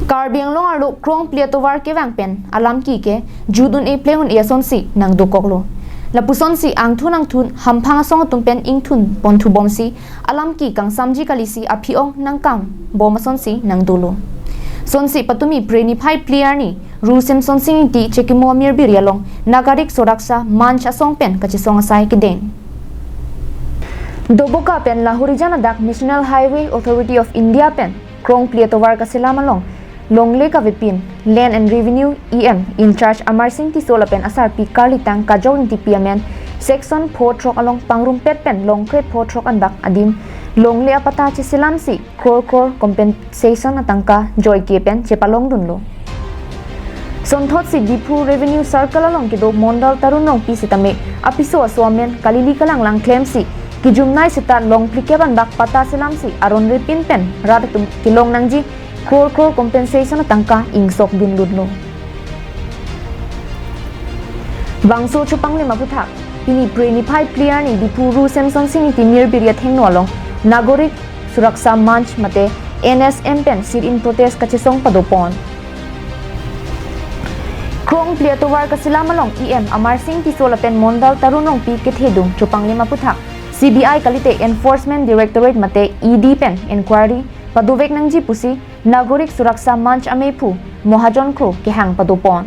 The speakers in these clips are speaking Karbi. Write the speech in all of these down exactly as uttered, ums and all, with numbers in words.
Karbi Anglong arlo krongphli atovar kevang pen alamki ke jut un-e pleng un-e asonsi nangdokoklo. Lapusonsi angthun angthun hamphang asong atum pen ingthun ponthu bomsi alamki kangsamji kalisi aphi-ong nangkam bom asonsi nangdolo. Sonsi patumi Phre niphai phli arni Ru Semsonsing Ingti chekimo amirbiri along Nagarik Suraksha Manch asong pen kachesong asai kedeng. Doboka pen Lahorijan adak National Highway Authority of India pen krongphli atovar kaselam along longle kavepin Land and Revenue E M in charge Amarsing Tisso lapen asarpi karlitang Kajok Ingtipi amen section pho throk along pangrumpet pen long kre pho throk anbak adim longle apatta cheselamsi crore crore compensation atangka joike pen chepalongdunlo. Sonthotsi Diphu Revenue Circle along kedo Mondal Tarun Rongpi sitame apiso aso amen kalili kalanglang klemsi kijumnai seta long phlikep anbak patta selamsi aron repin pen rat atum kelong nangji crore crore compensation atangka ingsokdunlutlo. Bangso chopanglim aphuthak, pini Phre niphai phli arni Diphu Ru Semsonsing Ingti amirbiri athengno along Nagarik Suraksha Manch mate N S M pen sit-in protest kachesong padopon. Krongphli atovar kaselam along E M Amarsing Tisso lapen Mondal Tarun Rongpi kethedung chopanglim aphuthak C B I kalite Enforcement Directorate mate E D pen inquiry padovek nangji pusi Nagarik Suraksha Manch amephu Mohajon Kro kehang padopon.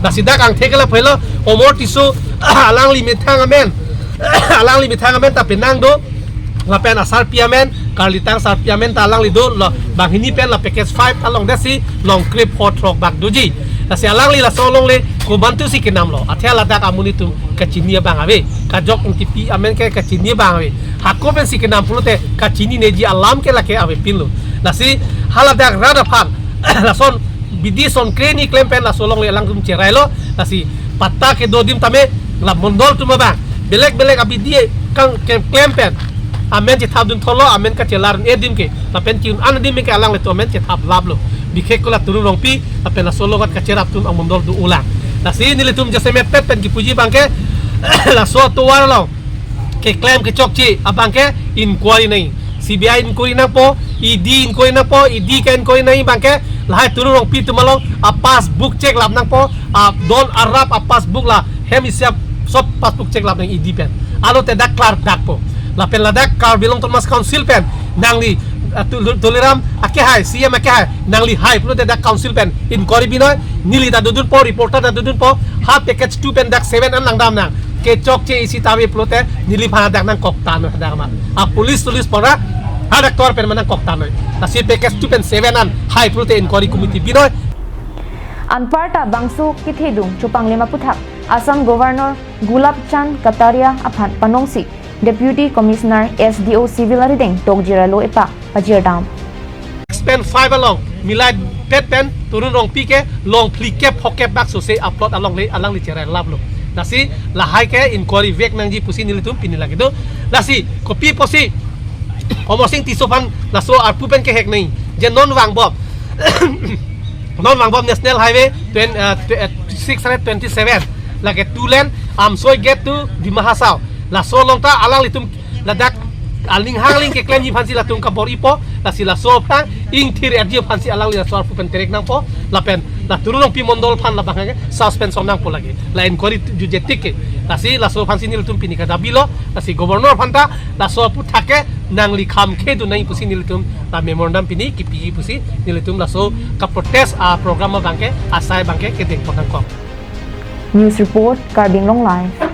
Lasi dak angthek ke lapulo, Omor Tisso alangli methang amen, alangli methang amen ta penang do, lapen asarpi amen, karlitang sarpi amen ta alangli dolo, banghini pen la package five ta longdetsi long kre pho throk bak doji. Lasi alangli laso longle komantusi kenamlo, athe ladak amonit atum kachini abang ave, Kajok Ingtipi amen ke kachini abang ave, hako pensi kenam pulote kachinineji alam ke lake avepinlo. Lasi haladak rat aphan lason bidi son kreni klem pen laso longle alangtum cherailo, lasi patta kedo adim tame la mondol atum abang belek belek abidi kang ke klem pen amen chethapdun tholo, amen kachelar un-e adim ke, lapen ki-un an adim ke alanglitum amen chethap laplo. Bikhek ko la Tarun Rongpi lapen laso along kacherap atum amondol do-olang. Lasi nelitum jasemet pet pen kipuji abang ke laso atovar along keklem kechokche abang ke inquiry nangji, C B I inquiry nangpo, E D inquiry nangpo, E D ke inquiry nangji abang ke lahai Tarun Rongpi atum along a passbook cheklap nangpo, a don arap a passbook la hem isiap sob passbook cheklap nang E D pen. Alote dak klardak po. Lapen ladak Karbi Anglong Autonomous Council pen nangli, ah, Tu-, Tuliram akehai, C M akehai, nangli hai pulote dak council pen inquiry binoi, neli ta dodunpo, reporter ta dodunpo, ha package two pen dak seven an langdam nang. Kechokche isi ta ave pulote neliphan dak nangkoktanoi dak ma. A police tulis pora, ha dak tor pen ma nangkoktanoi. Lasi package two pen seven an hai pulote inquiry committee binoi. Anparta bangso kethedung chopanglim aphuthak Assam Governor Gulab Chand Kataria aphan panongsi Deputy Commissioner S D O Civil arideng tokjiralo epa pajirdam. Section five along milai pet pen Tarun Rongpi ke long phlikep phokep bak sose a plot alongle alangli cherai laplo. Lasi lahai ke inquiry vek nangji pusi nelitum pini lagi do. Lasi kopi pusi Amarsing Tisso aphan laso arpu pen kehek nangji, je non vangbom, non vangbom National Highway twen-, eh, tw-, eh, six hundred twenty-seven, lake two lane, Amsoi gate to Dima Hasao. Laso along ta alanglitum ladak aling hangling keklemji aphansi latum kabor-ipo, lasi laso aphan ingthir-etji aphansi alangli laso arpu pen terek nangpo, lapen la Tarun Rongpi mondol aphan labang ke suspension nangpo lagi. La inquiry jutje tik ke. Lasi laso aphansi nelitum pini kadabilo, lasi Governor aphan ta laso aphuthak ke nangli kham khedun nangji pusi nelitum la memorandum pini kipiji pusi nelitum laso ka protest a program abang ke asai abang ke kedengpon nangkok. News report, Karbi Anglong Live.